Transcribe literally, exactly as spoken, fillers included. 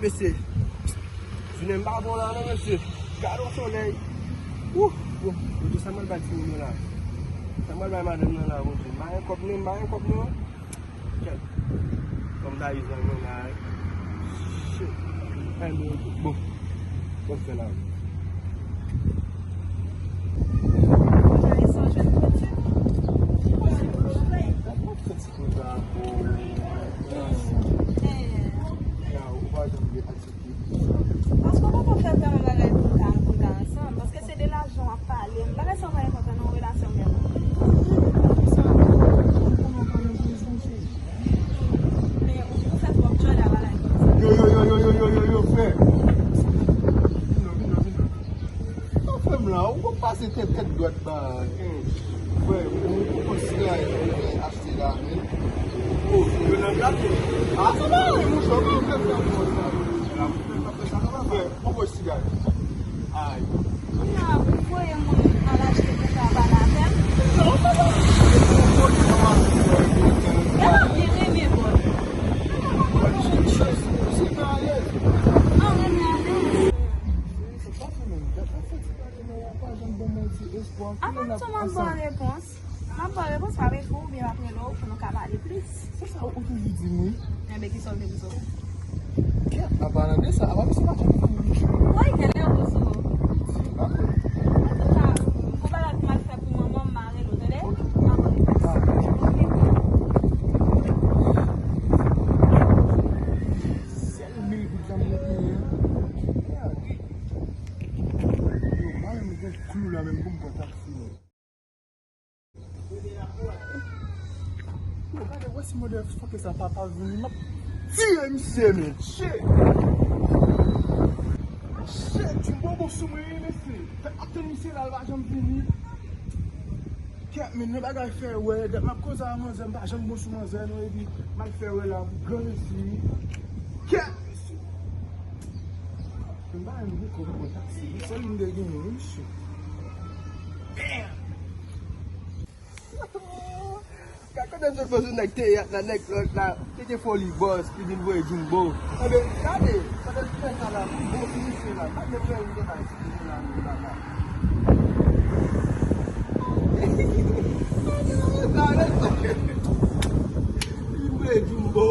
Mesye, jounen m pa bon la non, mesye. Gade yon solèy. Ouh, bon, Bondye, sa m al bay timoun yo la? Sa m al bay madanm nan la, Bondye? M pa gen kòb non, m pa gen kòb non. Kèt. Kòm ta ivan mwen la. Shit. Ay, bon, bon. Bon, fè la. Paske w poko fè vrèman bagay pou ta, pou ta ansanm. Paske se de lajan w ap pale. M pa wè sa w wè enpòtan nan yon relasyon vrèman. Men ou, ou fè twòp djòl a bagay konsa. Yo, yo, yo, yo, yo, yo, yo, yo, frè. Vin non, vin non, vin non. Sa fè m la, ou pase tèt, tèt dwat ba, hmm, frè, ou, ou konn si la, achte la, men. Oh, yo nan gate. Ah, sa va, mouche, ou konn fè fè fè sa. Frè, ou konn si la. Ay. Kounye a, ou voye moun al achte kaka pa la fè m. Non, sa va. E pa byen renmen bòl. Ou pa konn jwenn chòz. Si pa alèz. An renmen alèz. Se pa fè menm dat, an fèt, se pa Avan sa, m ap ba w repons. M ap ba w repons, m ap ekri w oubyen m ap rele w pou nou ka pale plis. Se sa ou toujou di m, wi. Enben, kisa w te di w? Kèt, an palan de sa, apa misye pa janm fini? Woy, genlè yo sou ou. Di, m ap rele. Antouka, gon bagay pou m al fè pou manman m, m a rele w, tande? Ok. M ap rele. Ah, ok. Sèl mil goud la m genyen. Yo, mwen menm gen klou la menm pou m pran taksi, men. Yo, gade, wè si motherfucker sa papa vini, m ap tiye misye, men. Shit! Shit, ti bobo sou mwen, mesye. Fè ap tann misye la, l pa janm vini. Kèt, men, nan bagay fè wè, dat m ap koze a manzè, m pa janm bon sou manzè, non, epi m al fè wè la pou gran mesye. Kèt, mesye. M pa menm gen kòb pou taksi, sèl m te genyen, wi, shit. Damn! Gade kote m sot pran sou nèg teyat la, nèg lòt la, ki te foli bòs, ki vin voye jumbo. Enben, gade, pandan m fè sa la, m bon sou misye la, pa gen pèl m te bay ti misye la, menm la, la. Gade sa, li voye jumbo.